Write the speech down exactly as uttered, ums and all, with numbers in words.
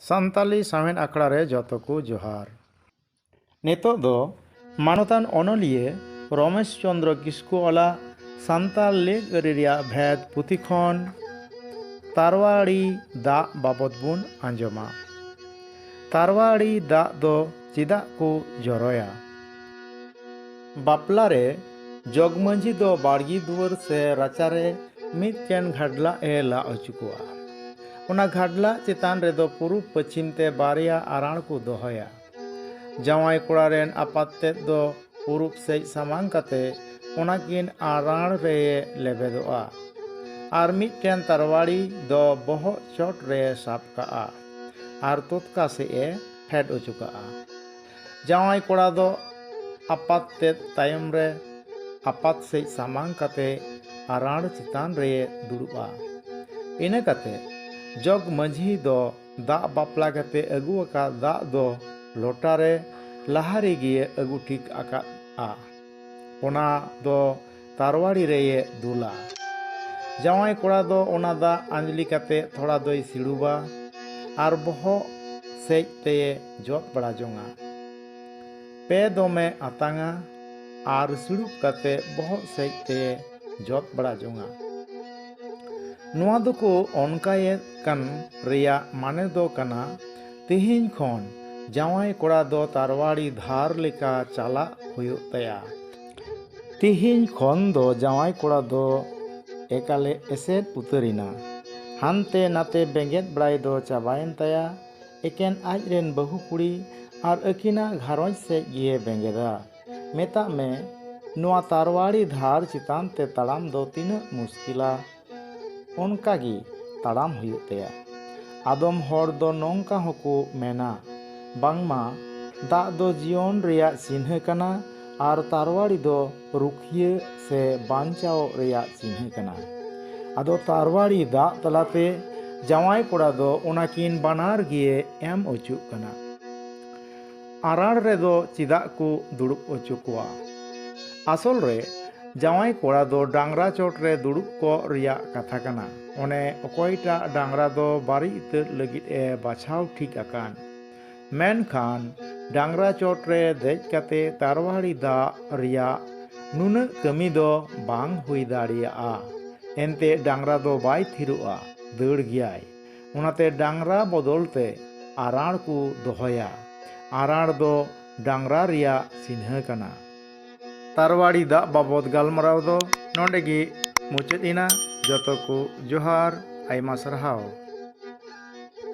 ᱥᱟᱱᱛᱟᱞᱤ ᱥᱟᱶᱦᱮᱫ ᱟᱠᱷᱲᱟ ᱨᱮ ᱡᱚᱛᱚ ᱠᱚ ᱡᱚᱦᱟᱨ᱾ ᱱᱤᱛᱚᱜ ᱫᱚ ᱢᱟᱱᱚᱛᱟᱱ ᱚᱱᱚᱞᱤᱭᱟᱹ ᱨᱚᱢᱮᱥ ᱪᱚᱸᱫᱽᱨᱚ ᱠᱤᱥᱠᱩ ᱚᱞᱟᱜ ᱥᱟᱱᱛᱟᱲ ᱞᱮᱜᱽ ᱟᱹᱨᱤ ᱨᱮᱭᱟᱜ ᱵᱷᱮᱫ ᱯᱩᱛᱷᱤ ᱠᱷᱚᱱ ᱛᱟᱨᱣᱟᱲᱤ ᱫᱟᱜ ᱵᱟᱵᱚᱫ ᱵᱚᱱ ᱟᱸᱡᱚᱢᱟ᱾ ᱛᱟᱨᱣᱟᱲᱤ ᱫᱟᱜ ᱫᱚ ᱪᱮᱫᱟᱜ ᱠᱚ ᱡᱚᱨᱚᱭᱟ? ᱵᱟᱯᱞᱟ ᱨᱮ ᱡᱚᱜᱽᱢᱟᱹᱡᱷᱤ ᱫᱚ ᱵᱟᱲᱜᱮ ᱫᱩᱣᱟᱹᱨ ᱥᱮ ᱨᱟᱪᱟ ᱨᱮ ᱢᱤᱫᱴᱮᱱ ᱜᱷᱟᱰᱞᱟᱜ ᱮ ᱞᱟ ᱚᱪᱚ ᱠᱚᱣᱟ᱾ ᱚᱱᱟ ᱜᱷᱟᱰᱞᱟᱜ ᱪᱮᱛᱟᱱ ᱨᱮᱫᱚ ᱯᱩᱨᱩᱵ ᱯᱚᱪᱷᱤᱢ ᱛᱮ ᱵᱟᱨᱭᱟ ᱟᱨᱟᱬ ᱠᱚ ᱫᱚᱦᱚᱭᱟ᱾ ᱡᱟᱶᱟᱭ ᱠᱚᱲᱟ ᱨᱮᱱ ᱟᱯᱟᱛ ᱛᱮᱫ ᱫᱚ ᱯᱩᱨᱩᱵ ᱥᱮᱡ ᱥᱟᱢᱟᱝ ᱠᱟᱛᱮ ᱚᱱᱟᱠᱤᱱ ᱟᱨᱟᱬ ᱨᱮᱭᱮ ᱞᱮᱵᱮᱫᱚᱜᱼᱟ᱾ ᱟᱨ ᱢᱤᱫᱴᱮᱱ ᱛᱟᱨᱣᱟᱲᱤ ᱫᱚ ᱵᱚᱦᱚᱜ ᱪᱚᱴ ᱨᱮ ᱥᱟᱵ ᱠᱟᱜᱼᱟ ᱟᱨ ᱛᱚᱛᱠᱟ ᱥᱮᱡ ᱮ ᱯᱷᱮᱰ ᱚᱪᱚ ᱠᱟᱜᱼᱟ᱾ ᱡᱟᱶᱟᱭ ᱠᱚᱲᱟ ᱫᱚ ᱟᱯᱟᱛ ᱛᱮᱫ ᱛᱟᱭᱚᱢ ᱨᱮ ᱟᱯᱟᱛ ᱥᱮᱡ ᱥᱟᱢᱟᱝ ᱠᱟᱛᱮ ᱟᱨᱟᱬ ᱪᱮᱛᱟᱱ ᱨᱮᱭᱮ ᱫᱩᱲᱩᱵᱼᱟ᱾ ᱤᱱᱟᱹ ᱠᱟᱛᱮ ᱡᱚᱜᱽ ᱢᱟᱹᱡᱷᱤ ᱫᱚ ᱫᱟᱜ ᱵᱟᱯᱞᱟ ᱠᱟᱛᱮ ᱟᱹᱜᱩ ᱟᱠᱟᱫ ᱫᱟᱜ ᱫᱚ ᱞᱚᱴᱟ ᱨᱮ ᱞᱟᱦᱟ ᱨᱮᱜᱮ ᱟᱹᱜᱩ ᱴᱷᱤᱠ ᱟᱠᱟᱫᱼᱟ᱾ ᱚᱱᱟ ᱫᱚ ᱛᱟᱨᱣᱟᱲᱤ ᱨᱮᱭᱮ ᱫᱩᱞᱟ᱾ ᱡᱟᱶᱟᱭ ᱠᱚᱲᱟ ᱫᱚ ᱚᱱᱟ ᱫᱟᱜ ᱟᱸᱡᱽᱞᱤ ᱠᱟᱛᱮ ᱛᱷᱚᱲᱟ ᱫᱚᱭ ᱥᱤᱲᱩᱵᱟ ᱟᱨ ᱵᱚᱦᱚᱜ ᱥᱮᱡ ᱛᱮᱭᱮ ᱡᱚᱫ ᱵᱟᱲᱟ ᱡᱚᱝᱟ᱾ ᱯᱮ ᱫᱚᱢᱮ ᱟᱛᱟᱝᱟ ᱟᱨ ᱥᱤᱲᱩᱵ ᱠᱟᱛᱮ ᱵᱚᱦᱚᱜ ᱥᱮᱡ ᱛᱮᱭᱮ ᱡᱚᱫ ᱵᱟᱲᱟ ᱡᱚᱝᱟ᱾ ᱱᱚᱣᱟ ᱫᱚᱠᱚ ᱚᱱᱠᱟᱭᱮᱫ ᱠᱟᱱ ᱨᱮᱭᱟᱜ ᱢᱟᱱᱮ ᱫᱚ ᱠᱟᱱᱟ, ᱛᱮᱦᱮᱧ ᱠᱷᱚᱱ ᱡᱟᱶᱟᱭ ᱠᱚᱲᱟ ᱫᱚ ᱛᱟᱨᱣᱟᱲᱤ ᱫᱷᱟᱨ ᱞᱮᱠᱟ ᱪᱟᱞᱟᱜ ᱦᱩᱭᱩᱜ ᱛᱟᱭᱟ᱾ ᱛᱮᱦᱮᱧ ᱠᱷᱚᱱ ᱫᱚ ᱡᱟᱶᱟᱭ ᱠᱚᱲᱟ ᱫᱚ ᱮᱠᱟᱞᱮ ᱮᱥᱮᱫ ᱩᱛᱟᱹᱨ ᱮᱱᱟ᱾ ᱦᱟᱱᱛᱮ ᱱᱟᱛᱮ ᱵᱮᱸᱜᱮᱫ ᱵᱟᱲᱟᱭ ᱫᱚ ᱪᱟᱵᱟᱭᱮᱱ ᱛᱟᱭᱟ᱾ ᱮᱠᱮᱱ ᱟᱡ ᱨᱮᱱ ᱵᱟᱹᱦᱩ ᱠᱩᱲᱤ ᱟᱨ ᱟᱹᱠᱤᱱᱟᱜ ᱜᱷᱟᱨᱚᱸᱡᱽ ᱥᱮᱡ ᱜᱮᱭᱮ ᱵᱮᱸᱜᱮᱫᱟ᱾ ᱢᱮᱛᱟᱜ ᱢᱮ, ᱱᱚᱣᱟ ᱛᱟᱨᱣᱟᱲᱤ ᱫᱷᱟᱨ ᱪᱮᱛᱟᱱ ᱛᱮ ᱛᱟᱲᱟᱢ ᱫᱚ ᱛᱤᱱᱟᱹᱜ ᱢᱩᱥᱠᱤᱞᱟ, ᱚᱱᱠᱟ ᱜᱮ ᱛᱟᱲᱟᱢ ᱦᱩᱭᱩᱜ ᱛᱟᱭᱟ᱾ ᱟᱫᱚᱢ ᱦᱚᱲ ᱫᱚ ᱱᱚᱝᱠᱟ ᱦᱚᱸᱠᱚ ᱢᱮᱱᱟ, ᱵᱟᱝᱢᱟ ᱫᱟᱜ ᱫᱚ ᱡᱤᱭᱚᱱ ᱨᱮᱭᱟᱜ ᱪᱤᱱᱦᱟᱹ ᱠᱟᱱᱟ ᱟᱨ ᱛᱟᱨᱣᱟᱲᱤ ᱫᱚ ᱨᱩᱠᱷᱤᱭᱟᱹ ᱥᱮ ᱵᱟᱧᱪᱟᱣ ᱨᱮᱭᱟᱜ ᱪᱤᱱᱦᱟᱹ ᱠᱟᱱᱟ᱾ ᱟᱫᱚ ᱛᱟᱨᱣᱟᱲᱤ ᱫᱟᱜ ᱛᱟᱞᱟᱛᱮ ᱡᱟᱶᱟᱭ ᱠᱚᱲᱟ ᱫᱚ ᱚᱱᱟᱠᱤᱱ ᱵᱟᱱᱟᱨ ᱜᱮ ᱮᱢ ᱚᱪᱚᱜ ᱠᱟᱱᱟ᱾ ᱟᱨᱟᱬ ᱨᱮᱫᱚ ᱪᱮᱫᱟᱜ ᱠᱚ ᱫᱩᱲᱩᱵ ᱚᱪᱚ ᱠᱚᱣᱟ? ᱟᱥᱚᱞ ᱨᱮ ᱡᱟᱶᱟᱭ ᱠᱚᱲᱟ ᱫᱚ ᱰᱟᱝᱨᱟ ᱪᱚᱴ ᱨᱮ ᱫᱩᱲᱩᱵ ᱠᱚᱜ ᱨᱮᱭᱟᱜ ᱠᱟᱛᱷᱟ ᱠᱟᱱᱟ᱾ ᱚᱱᱮ ᱚᱠᱚᱭᱴᱟᱜ ᱰᱟᱝᱨᱟ ᱫᱚ ᱵᱟᱹᱲᱤᱡ ᱩᱛᱟᱹᱨ ᱞᱟᱹᱜᱤᱫ ᱮ ᱵᱟᱪᱷᱟᱣ ᱴᱷᱤᱠ ᱟᱠᱟᱱ᱾ ᱢᱮᱱᱠᱷᱟᱱ ᱰᱟᱝᱨᱟ ᱪᱚᱴ ᱨᱮ ᱫᱮᱡ ᱠᱟᱛᱮ ᱛᱟᱨᱣᱟᱲᱤ ᱫᱟᱜ ᱨᱮᱭᱟᱜ ᱱᱩᱱᱟᱹᱜ ᱠᱟᱹᱢᱤ ᱫᱚ ᱵᱟᱝ ᱦᱩᱭ ᱫᱟᱲᱮᱭᱟᱜᱼᱟ᱾ ᱮᱱᱛᱮ ᱰᱟᱝᱨᱟ ᱫᱚ ᱵᱟᱭ ᱛᱷᱤᱨᱚᱜᱼᱟ, ᱫᱟᱹᱲ ᱜᱮᱭᱟᱭ᱾ ᱚᱱᱟᱛᱮ ᱰᱟᱝᱨᱟ ᱵᱚᱫᱚᱞ ᱛᱮ ᱟᱨᱟᱬ ᱠᱚ ᱫᱚᱦᱚᱭᱟ᱾ ᱟᱨᱟᱬ ᱫᱚ ᱰᱟᱝᱨᱟ ᱨᱮᱭᱟᱜ ᱪᱤᱱᱦᱟᱹ ᱠᱟᱱᱟ᱾ ᱛᱟᱨᱣᱟᱲᱤ ᱫᱟᱜ ᱵᱟᱵᱚᱫ ᱜᱟᱞᱢᱟᱨᱟᱣ ᱫᱚ ᱱᱚᱰᱮ ᱜᱮ ᱢᱩᱪᱟᱹᱫ ᱮᱱᱟ᱾ ᱡᱚᱛᱚ ᱠᱚ ᱡᱚᱦᱟᱨ, ᱟᱭᱢᱟ ᱥᱟᱨᱦᱟᱣ᱾